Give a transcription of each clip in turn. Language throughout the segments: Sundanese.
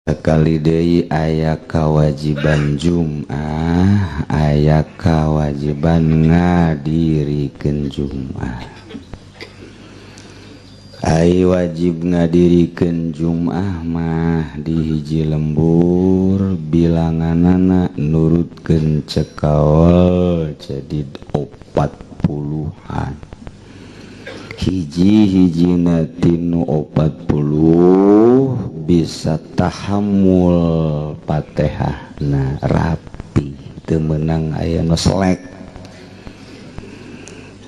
Sakali deui aya kawajiban Jum'ah, aya kawajiban ngadirikeun Jum'ah. Ai wajib ngadirikeun Jum'ah mah di hiji lembur bilanganana nurutkeun cek kaol jadi 40-an. Hiji-hijina tinu 40 bisa tahammul Fatihah, nah rapi, teu meunang aya nu selek,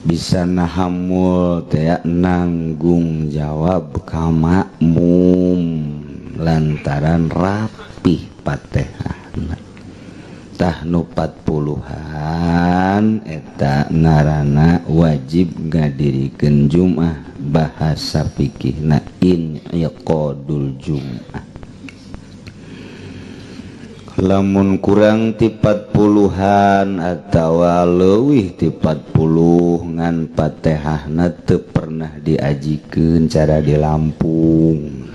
bisa nahamul teh nanggung jawab ka makmum lantaran rapih Fatihah. Tah, nu 40-an eta ngaranna wajib ngadirikeun Jum'ah, bahasa fikihna in'iqadul Jum'ah. Lamun kurang ti 40-an atawa leuwih ti 40 ngan Fatihahna teu pernah diajikeun cara di Lampung,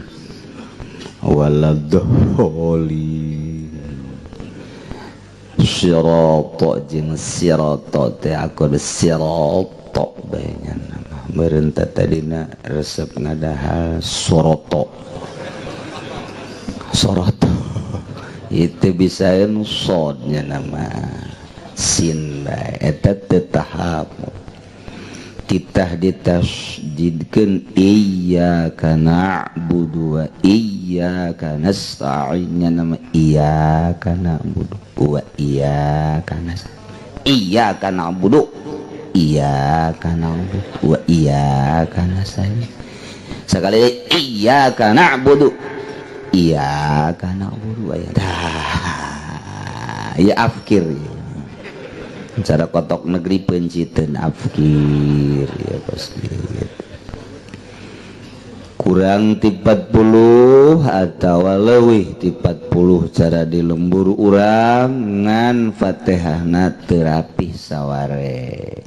waladhdallin, sirata jeung sirata teh aku sirata bae nama meureun teh tadina resep ngadahal soroto soroto itu bisaeun sodnya nama sin bae eta teu tahammul titah ditasydidkeun iyyaka na'budu wa iyyaka nasta'in, nya nama iyyaka na'budu wa iyyaka nasta'in, iyyaka na'budu, iyyaka na'budu wa iyyaka nasta'in. Sekali iyyaka na'budu, iyyaka na'budu wa dah ya afkir cara kotok negeri penciten afkir ya pasti kurang ti 40 atau leuwih ti 40 cara di lembur urang ngan Fatihahna teu rapih saware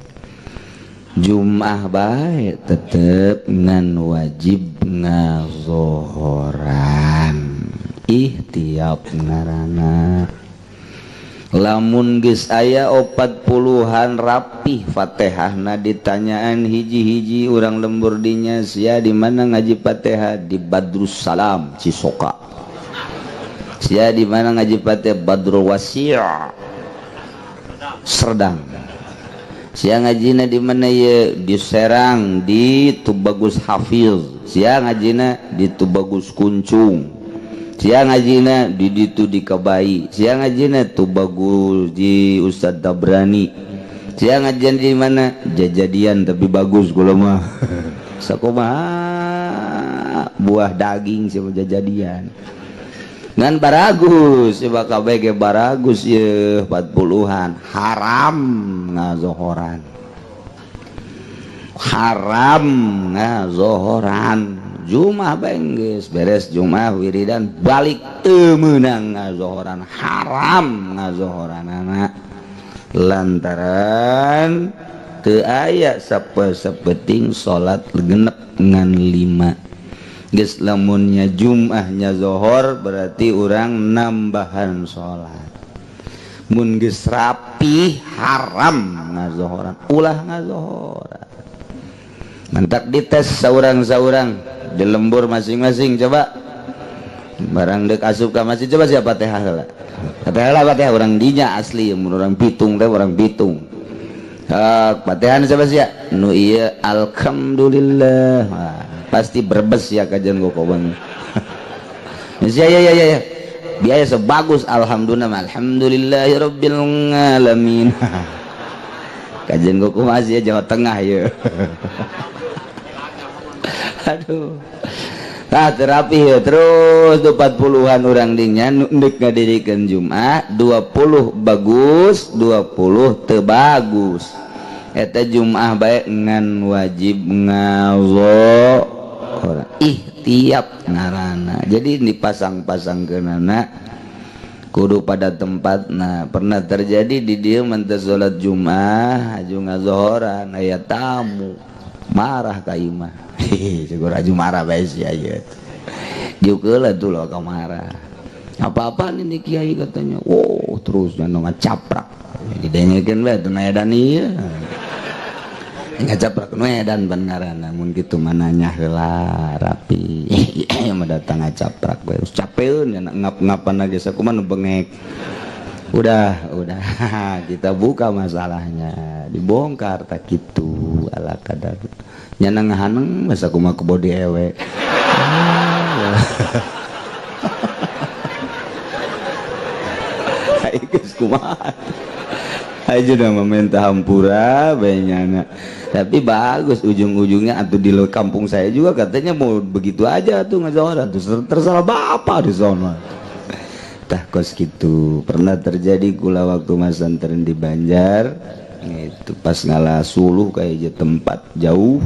Jum'ah bae tetep ngan wajib ngazohoran, ihtiyat ngaranna. Lamun geus aya 40-an rapih Fatihahna, ditanyaan hiji-hiji urang lembur dinya, "Sia di mana ngaji Fatihah?" "Di Badrus Salam Cisoka." "Sia di mana ngaji Fatihah?" "Badrul Wasi' Serdang." "Sia ngajina di mana?" "Ye di Serang, di Tubagus Hafiz." "Sia ngajina?" "Di Tubagus Kuncung." "Sia ngajina?" "Di ditu di Kabai." "Sia ngajina?" "Tubagus di Ustad Tabrani." "Sia ngajian di mana?" "Jajadian, tapi bagus kula mah." Sakumaha buah daging sih jajadian ngan baragus coba kabeh ge baragus ye 40-an haram ngazohoran, haram ngazohoran. Jumah bengges beres Jumah wiridan balik teu meunang ngazohoran, haram ngazohoran anak lantaran teu aya sapeting salat genep ngan lima. Geus lamunnya Jumahnya zohor berarti urang nambahan salat. Mun geus rapi haram ngazohoran, ulah ngazohoran. Mantak dites saurang-saurang di lembur masing-masing, coba barang dek asup ka masjid, coba siapa Fatihah heula, Fatihah lah, Fatihah orang dinya asli mun orang Bitung teh, orang Bitung. Fatihan siapa sih ya nu iya alhamdulillah. Wah, pasti Brebes ya kajian gokobang ya ya ya ya biaya sebagus alhamdulillah, alhamdulillahirabbil alamin. Kajian goko masih ya Jawa Tengah ya. Aduh. Nah, terapi ya terus 40-an orang dinya ndek ngadirikeun Jumat 20 bagus, 20 teu bagus. Eta Jumat bae ngan wajib ngazo ihtiyat ngaranna. Jadi dipasang-pasang kenana kudu pada tempat. Nah, pernah terjadi di dia menteh salat Jumat aju ngazohoran aya tamu marah ka imah. Syukur aju marah bae sia ieu. Diukeula tuh lo ka marah. Apa-apa ini kiai katanya. Wow, terus jangan ngacaprak. Didengekeun bae teu edan ieu. Ngacaprak nu edan ban ngaranna, mun kitu mah nanya heula rapi. Mah datang ngacaprak bae capeun nya, ngap-ngapan ge sakumaha nu bengek. Udah kita buka masalahnya, dibongkar tak gitu ala kadar. Nyana ngahaneng masa kumaha kebo ewe. Ah, geus kumaha aja udah meminta hampura bae. Tapi bagus ujung-ujungnya atau di kampung saya juga katanya mau begitu aja tuh ngazohoran tuh, terserah bapak di sono. Tah, kos gitu pernah terjadi kula waktu masantren di Banjar itu, pas ngalah suluh kayak tempat jauh,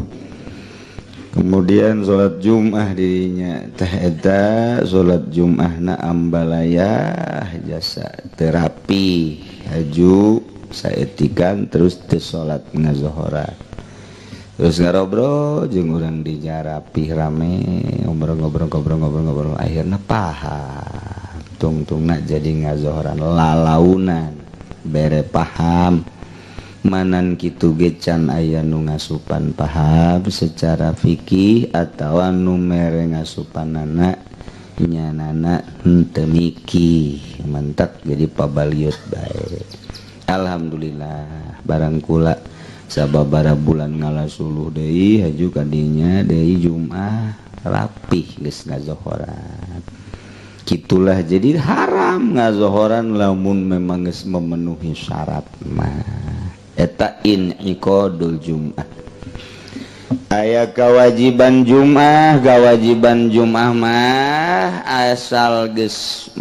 kemudian sholat Jum'ah dirinya teh eta sholat Jum'ah na ambalaya jasa terapi haju saetikan, terus teh sholat ngazohoran, terus ngarobrol jeung urang di rapi rame, ngobrol-ngobrol ngobrol-ngobrol ngobrol, akhirnya paham tungtungna jadi ngazohoran lalaunan bere paham. Manan kitu ge can aya nu ngasupan paham secara fikih atau nu mere ngasupanana nyanana henteu mikih mentak jadi pabaliut bae. Alhamdulillah, barang kula sababara bulan ngala suluh deui haju kadinya deui Jumat rapih geus ngazohoran. Gitulah, jadi haram ngazohoran lamun memang geus memenuhi syarat mah. Eta in'iqadul Jum'ah. Aya kewajiban Jum'ah. Kewajiban Jum'ah mah asal geus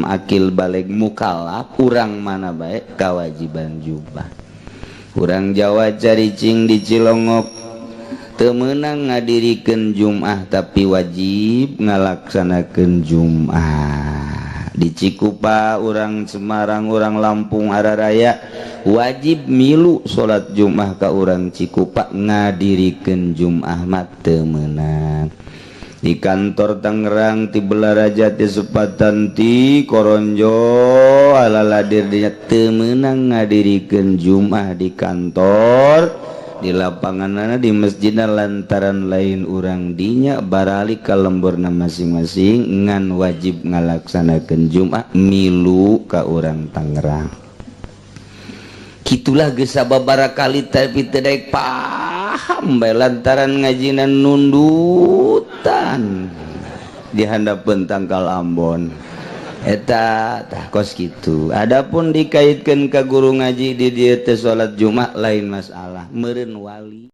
akil balig, mukallaf, urang mana bae kewajiban Jum'ah. Urang Jawa caricing di Cilongok teu meunang ngadirikeun Jum'ah, tapi wajib ngalaksanakeun Jum'ah. Di Cikupa, urang Semarang, urang Lampung Araraya wajib milu salat Jum'ah ka urang Cikupa, ngadirikeun Jum'ah mah teu meunang. Di kantor Tangerang, ti Balaraja, ti Sepatan, ti Koronjo ala ladir dinya teu meunang ngadirikeun Jum'ah di kantor, di lapangan, di masjid, lantaran lain urang dinya, baralik ka lemburna masing-masing, ngan wajib ngalaksanakeun Jum'ah milu ka urang Tangerang. Gitulah, geus sababaraha kali tapi teu daek paham bae lantaran ngajinan nundutan di handapeun tangkal ambon eta. Tah, kos kitu. Adapun dikaitkeun ka guru ngaji di dieu teh salat Jumat lain masalah, meureun wali.